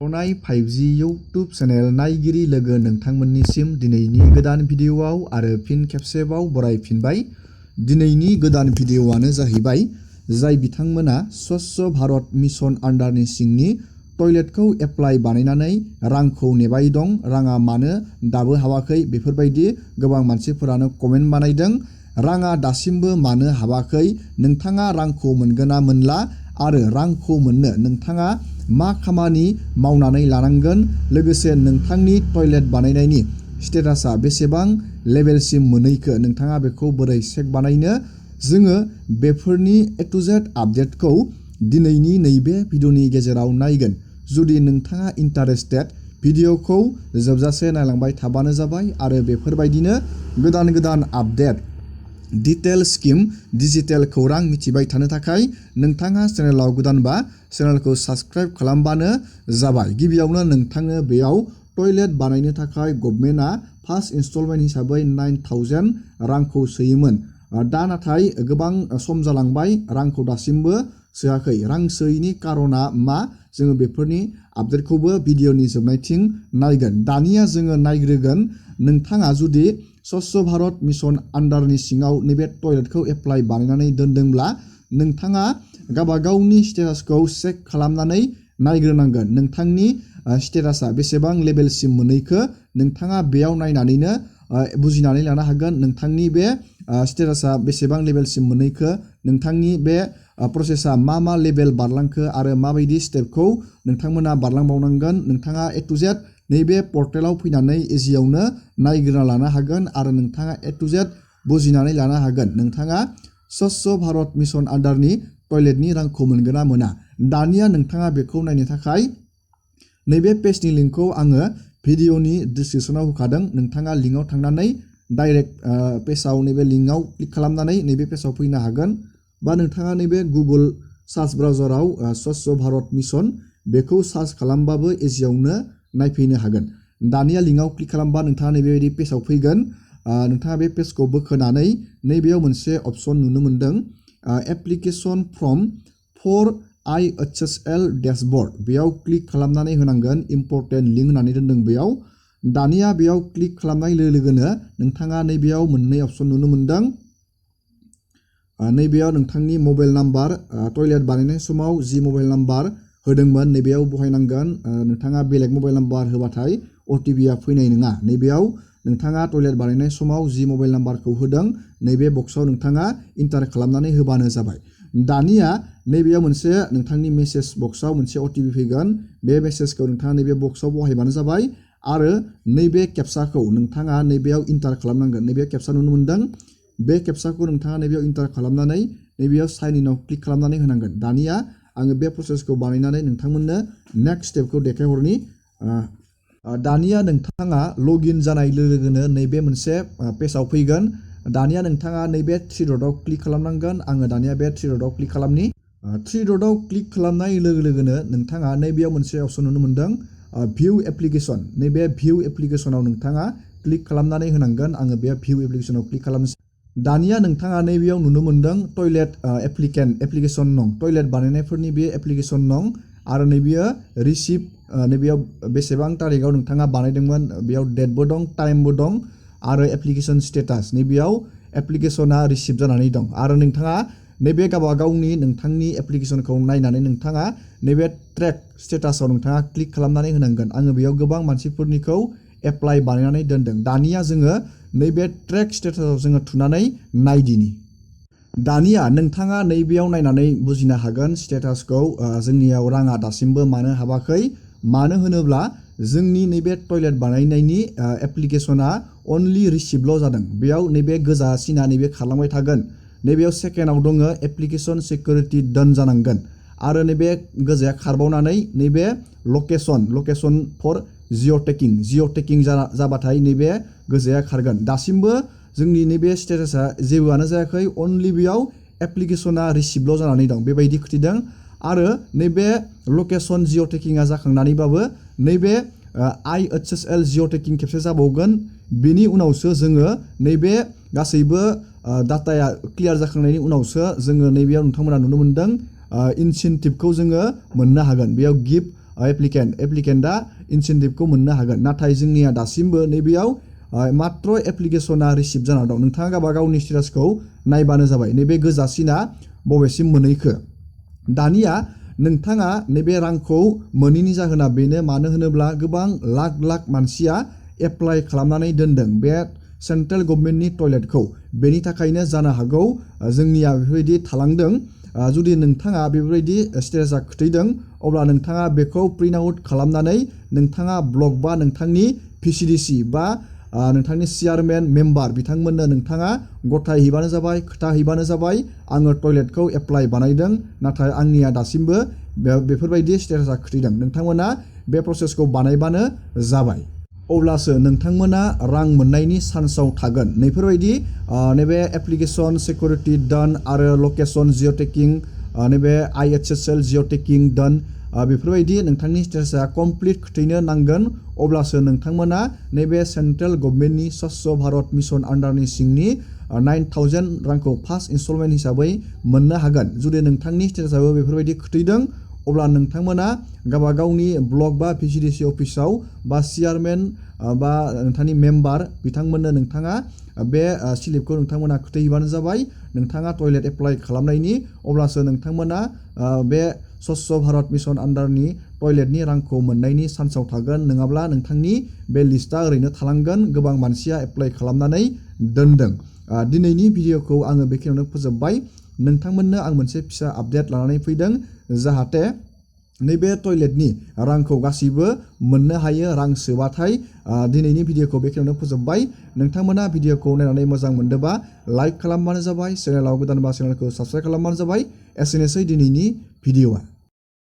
अनाय 5G YouTube channel नायगिरि लोगो नोंथांमोननिसिम दिनैनि गोदान भिडिअआव आरो फिन खेबसेबाव बरायफिनबाय। दिनैनि गोदान भिडिअआनो जाहैबाय जाय बिथांमोना स्वच्छ भारत मिशन आन्डारनि सिंनि टयलेटखौ एप्लाइ बानायनानै रांखौ नेबाय दं, राङा मानो दाबो हाबाखै बेफोरबायदि गोबां मानसिफोरानो कमेन्ट बानायदों। राङा दासिमबो मानो हाबाखै, नोंथाङा रांखौ मोनगोन ना मोनला आरो रांखौ मोननो नोंथाङा मा खामानि मावनानै लानांगोन, लोगोसे नोंथांनि टयलेट बानायनायनि स्टेटासा बेसेबां लेभेलसिम मोनहैखो, नोंथाङा बेखौ बोरै चेक बानायनो, जोङो बेफोरनि ए टु जेड आपडेटखौ दिनैनि नैबे भिडिअनि गेजेराव नायगोन। जुदि नोंथाङा इन्टारेस्टेड, भिडिअखौ जोबजासे नायलांबाय थाबानो जाबाय आरो बेफोरबायदिनो गोदान गोदान आपडेट डिटेल स्किम डिजिटेल खौरां मिथिबाय थानो थाखाय नोंथाङा चेनेलाव गोदानबा चेनेलखौ साबस्क्राइब खालामबानो जाबाय। गिबियावनो नोंथांनो बेयाव टयलेट बानायनो थाखाय गभर्नमेन्टआ फार्स्ट इनस्टलमेन्ट हिसाबै 9,000 रांखौ सोयोमोन। दा नाथाय गोबां सम जालांबाय, रांखौ दासिमबो सोआखै। रां सोयैनि कारना मा, जोङो बेफोरनि आपडेटखौबो भिडिअनि जोबनायथिं नायगोन। दानिया जोङो नायग्रोगोन, नोंथाङा जुदि स्वच्छ भारत मिशन आन्डारनि सिङाव नैबे टयलेटखौ एप्लाइ बानायनानै दोनदोंब्ला नोंथाङा गावबागावनि स्टेटासखौ चेक खालामनानै नायग्रोनांगोन। नोंथांनि स्टेटासा बेसेबां लेभेलसिम मोनहैखो, नोंथाङा बेयाव नायनानैनो बुजिनानै लानो हागोन नोंथांनि बे स्टेटासा बेसेबां लेभेलसिम मोनहैखो, नोंथांनि बे प्रसेसा मा लेभेल बारलांखो आरो माबायदि स्टेपखौ नोंथांमोना बारलांबावनांगोन। नोंथाङा ए टु जेड नैबे पर्टेलाव फैनानै इजियावनो नायग्रोना लानो हागोन आरो नोंथाङा ए टु जेड बुजिनानै लानो हागोन नोंथाङा स्वच्छ भारत मिशन आन्डारनि टयलेटनि रांखौ मोनगोन ना मोना। दानिया नोंथाङा बेखौ नायनो थाखाय नैबे पेजनि लिंकखौ आङो भिडिअनि डिसक्रिपसनाव होखादों। नोंथाङा लिंकआव थांनानै डाइरेक्ट पेजाव नैबे लिंकआव क्लिक खालामनानै नैबे पेजाव फैनो हागोन, बा नोंथाङा नैबे गुगोल सार्च ब्राउजाराव स्वच्छ भारत मिशन बेखौ सार्च खालामबाबो इजियावनो नायफैनो हागोन। दानिया लिंकआव क्लिक खालामबा नोंथाङा नैबेबायदि पेजाव फैगोन। नोंथाङा बे पेजखौ बोखोनानै नैबेयाव मोनसे अपसन नुनो मोनदों, application form for IHSL dashboard. बेयाव क्लिक खालामनानै होनांगोन, इम्पर्टेन्ट लिंक होननानै दोनदों बेयाव। दानिया बेयाव क्लिक खालामनाय लोगोनो नोंथाङा नैबेयाव मोननै अपसन नुनो मोनदों। नैबेयाव नोंथांनि मबाइल नाम्बार, टयलेट बानायनाय समाव जि मबाइल नाम्बार होदोंमोन नैबेयाव बहायनांगोन। नोंथाङा बेलेग मबाइल नाम्बार होबाथाय OTP-आ फैनाय नङा। नैबेयाव नोंथाङा टयलेट बानायनाय समाव जि मबाइल नाम्बारखौ होदों नैबे बक्सआव नोंथाङा इन्टार खालामनानै होबानो जाबाय। दानिया नैबेयाव मोनसे नोंथांनि मेसेज बक्सआव मोनसे OTP फैगोन, बे मेसेजखौ नोंथाङा नैबे बक्सआव बहायबानो जाबाय आरो नैबे केपसाखौ नोंथाङा नैबेयाव इन्टार खालामनांगोन। नैबे केपसा नुनो मोनदों, बे केपसाखौ नोंथाङा नैबेयाव इन्टार खालामनानै नैबेयाव साइन इनआव क्लिक खालामनानै होनांगोन। दानिया आङो बे प्रसेसखौ बानायनानै नोंथांमोननो नेक्स्ट स्टेपखौ देखायहरनि। दानिया नोंथाङा लगइन जानाय लोगोनो नैबे मोनसे पेजाव फैगोन। दानिया नोंथाङा नैबे थ्रि डटआव क्लिक खालामनांगोन। आङो दानिया बे थ्रि डटआव क्लिक खालामनि। थ्रि डटआव क्लिक खालामनाय लोगोनो नोंथाङा नैबेयाव मोनसे अपसन नुनो मोनदों, भिउ एप्लिकेसन। नैबे भिउ एप्लिकेसनाव नोंथाङा क्लिक खालामनानै होनांगोन। आङो बे भिउ एप्लिकेसनाव क्लिक खालामनोसै। दानिया नोंथाङा नैबेयाव नुनो मोनदों टयलेट एप्लिकेसन नं, टयलेट बानायनायफोरनि बे एप्लिकेसन नं आरो नैबेयो रिसिप्ट, नैबेयाव बेसेबां तारिखआव नोंथाङा बानायदोंमोन बेयाव डेटबो दं, टाइमबो दं आरो एप्लिकेसन स्टेटास नैबेयाव एप्लिकेसना रिसिप्ट जानानै दं। आरो नोंथाङा नैबे गावबागावनि नोंथांनि एप्लिकेसनखौ नायनानै नोंथाङा नैबे ट्रेक स्टेटासाव नोंथाङा क्लिक खालामनानै होनांगोन। आङो बेयाव गोबां मानसिफोरनिखौ एप्लाइ बानायनानै दोनदों। दानिया जोङो नैबे ट्रेक स्टेटासाव जोङो थुनानै नायदिनि। दानिया नोंथाङा नैबेयाव नायनानै बुजिनो हागोन स्टेटासखौ, जोंनियाव राङा दासिमबो मानो हाबाखै। मानो होनोब्ला जोंनि नैबे टयलेट बानायनायनि एप्लिकेसना अनलि रिसिप्टल' जादों। बेयाव नैबे गोजा सिना नैबे खारलांबाय थागोन। नैबेयाव सेकेन्डआव दङ एप्लिकेसन सिकिउरिटि डन जानांगोन आरो नैबे गोजाया खारबावनानै नैबे लकेसन फर जिअ'टेकिं जाबाथाय नैबे गोजाया खारगोन। दासिमबो जोंनि नैबे स्टेटासा जेबोआनो जायाखै, अनलि बेयाव एप्लिकेसना रिसिप्टल' जानानै दं बेबायदि खिथिदों। आरो नैबे लकेसन जिअ'टेकिंआ जाखांनानैबाबो नैबे IHSL जिअ'टेकिं खेबसे जाबावगोन। बेनि उनावसो जोङो नैबे गासैबो डाटाया क्लियार जाखांनायनि उनावसो जोङो नैबेयाव नोंथांमोना नुनो मोनदों इनसेन्टिभखौ जोङो मोननो हागोन। बेयाव गिफ्ट एप्लिकेन्टआ इनसेन्टिभखौ मोननो हागोन। नाथाय जोंनिया दासिमबो नैबेयाव मात्र एप्लिकेसना रिसिभ जाना दं। नोंथाङा गावबा गावनि स्टेटासखौ नायबानो जाबाय नैबे गोजासिना बबेसिम मोनहैखो। दानिया नोंथाङा नैबे रांखौ मोनैनि जाहोना बेनो, मानो होनोब्ला गोबां लाख लाख मानसिया एप्लाइ खालामनानै दोनदों बे सेन्ट्रेल गभर्नमेन्टनि टयलेटखौ। बेनि थाखायनो जानो हागौ जोंनिया बेफोरबायदि थालांदों। जुदि नोंथाङा बेफोरबायदि स्टेटासा खोथैदों अब्ला नोंथाङा बेखौ प्रिन्ट आउट खालामनानै नोंथाङा ब्लक बा नोंथांनि PCDC बा नोंथांनि चेयारमेन मेम्बार बिथांमोननो नोंथाङा गथायहैबानो जाबाय, खोथाहैबानो जाबाय आङो टयलेटखौ एप्लाइ बानायदों नाथाय आंनिया दासिमबो बेफोरबायदि स्टेटासा खोथैदों। नोंथांमोना बे प्रसेसखौ बानायबानो जाबाय। अब्लासो नोंथांमोना रां मोननायनि चान्सआव थागोन। नैफोरबायदि नैबे एप्लिकेसन सिकिउरिटि डान आरो लकेसन जिअ'टेकिं, नैबे IHSL जिअ'टेकिं डान, बेफोरबायदि नोंथांनि स्टेटासा कमप्लिट खोथैनो नांगोन। अब्लासो नोंथांमोना नैबे सेन्ट्रेल गभर्नमेन्टनि स्वच्छ भारत मिशन आन्डारनि सिंनि 9,000 रांखौ फार्स्ट इनस्टलमेन्ट हिसाबै मोननो हागोन। जुदि नोंथांनि स्टेटासाबो बेफोरबायदि खोथैदों अब्ला नोंथांमोना गावबा गावनि ब्लक बा PCDC अफिसाव बा चेयारमेन बा नोंथांनि मेम्बार बिथांमोननो नोंथाङा बे स्लिपखौ नोंथांमोना खोथैहैबानो जाबाय नोंथाङा टयलेट एप्लाइ खालामनायनि। अब्लासो नोंथांमोना बे स्वच्छ भारत मिशन आन्डारनि टयलेटनि रांखौ मोननायनि चान्सआव थागोन। नङाब्ला नोंथांनि बे लिस्टआ ओरैनो थालांगोन, गोबां मानसिया एप्लाइ खालामनानै दोनदों। दिनैनि भिडिअखौ आङो बेखिनियावनो फोजोबबाय। नोंथांमोननो आं मोनसे फिसा आपडेट लानानै फैदों जाहाथे नैबे टयलेटनि रांखौ गासैबो मोननो हायो रां सोबाथाय। दिनैनि भिडिअखौ बेखिनियावनो फोजोबबाय। नोंथांमोना भिडिअखौ नायनानै मोजां मोनदोंबा लाइक खालामबानो जाबाय, चेनेलाव गोदानबा चेनेलखौ साबस्क्राइब खालामबानो जाबाय। एसेनोसै दिनैनि भिडिअआ।